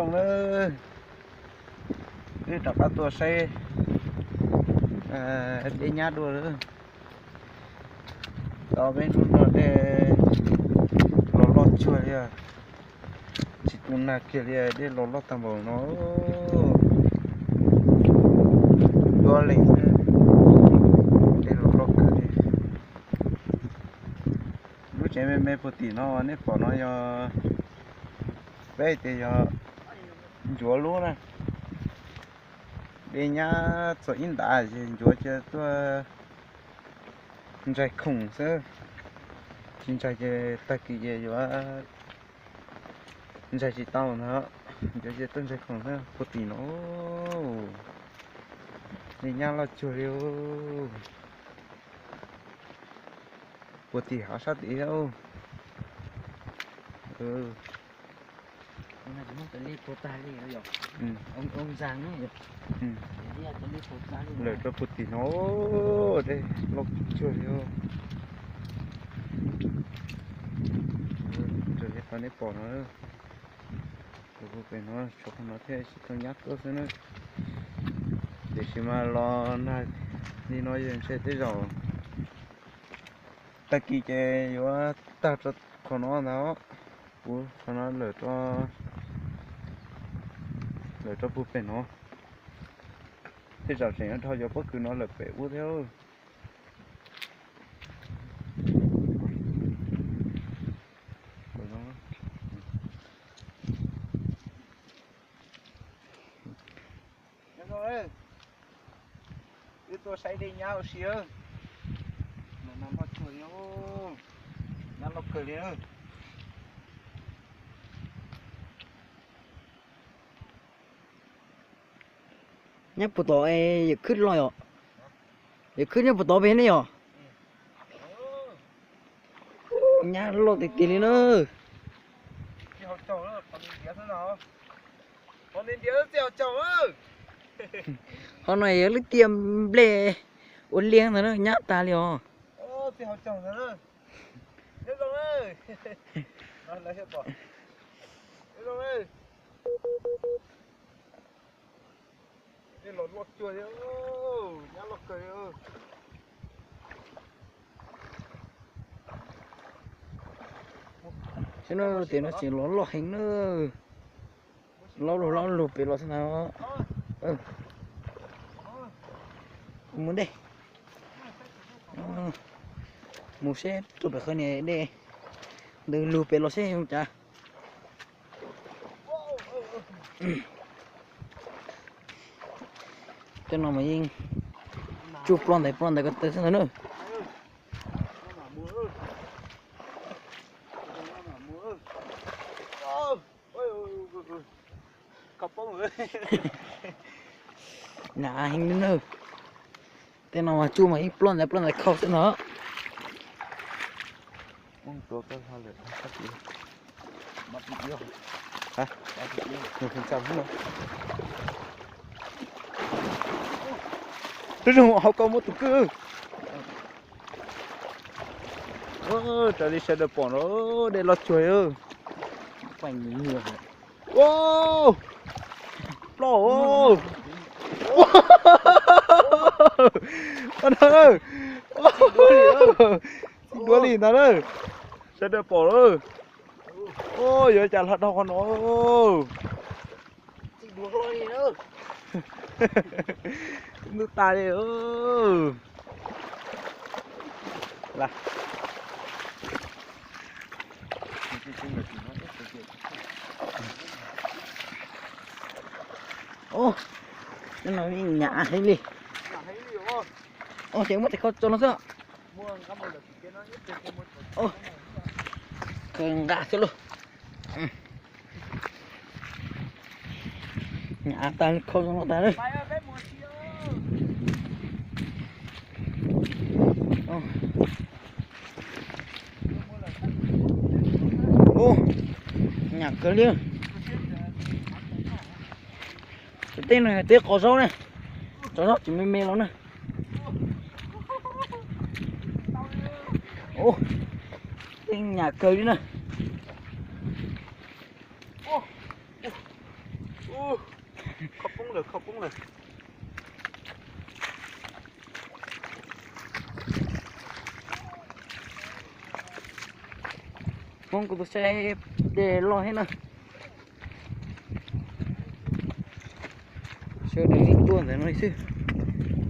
Wb rov qab tuaj saib dej nyab dua lawm. Tau peb hnub no dej los loj cuag li, tsis tu nag kiag li, dej los loj tag npaum no. Dua leej xwb, dej los loj kawg li. Lub tsev me me puag tim no nej pom no yog, peb tias yog ncuav lub na. Dej nyab txog ib ntav ces ncuav cia tuaj ntsaig khoom xwb. Tsis ntsaig ces tag kis ces yuav ntsaig tsis tau ntag. Ncuav cia tuaj ntsaig khoom xwb puag tim no. Dej nyab loj cuag li. Puag tim hav sab tid. Lawm rau puag tim no, dej loj cuag li. Raws li qhov nej pom no, puag pem no tshuav qhov no thiaj tsis tau nyab tuaj xwb na. Tiam sis mas los nag li no yog ntshe tej zaum tag kis ces yuav tag rau qhov no ntag. Puv qhov no lawm rau, lawm rau puag pem no. Tej zaum tseem yuav dhau cov pob kws no lawm pem ub thiab. Wb tuaj saib dej nyab ua si, mas nag loj cuag li, nyab loj kawg li. Nyab puag tod, yawm khwb los yom? Yawm khwb nyob puag tod pem ne yom? Nyab loj tiag tiag li na. Qhov no yog lub tiaj nplej ua liaj ntag na, nyab tag li os. Saib no, tias no tseem los loj heev na. Laub lug laub lug pem los xwb ntag. Mus dej, mus seb rau pem qhov niag dej ntws lug pem los seb zoo cas. Cov no mas yeej tsuj ploj ntais ploj ntais ko taw xwb ntag na. Nag heev li na. Tej no mas tsuj mas yeej ploj ntais ploj ntais khau xwb no. Lub zoo hauv ko muaj tus kwj. Raws li sawv daws pom no, dej loj cuag. Ploj. Txij duav li ntag na. Sawv daws pom lawm. Yuav cas hla dhau qhov no. Ntub tas li. Ub, no nyam heev li. Ub, ces muab tes khau tso no xwb. Khaws nqa xwb lauj. Nyam tag li, khau zoo no tag li. Ub, nyam kawg li. Tej no yog tej qos zaub ne, qos zaub tsis me me los na. Ub, tej nyam kawg li na. Lawm, khau poob lawm. Hmoob kuv tus saib dej loj thiab na. Sawv daws tuaj ntawm no xwb,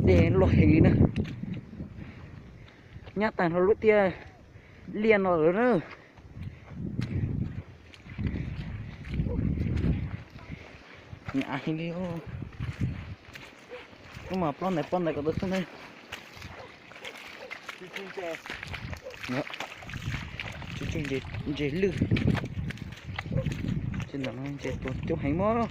dej loj heev li na. Nyab tag nrho lub tiaj liaj no lawm na. Hnyav heev li. Wb mas plob ntawd plob ntawd kom tau xwb na. Tsw tsw ntses lwj. Ntses tuag coob heev mog.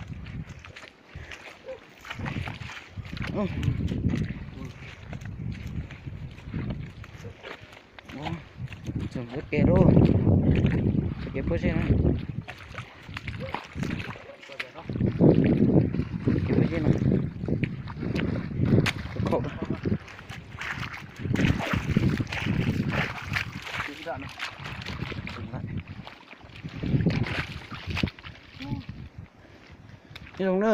Txog lub ke lawm, ke pob zeb na. Ke pob zeb no, khau khau. Zoo na.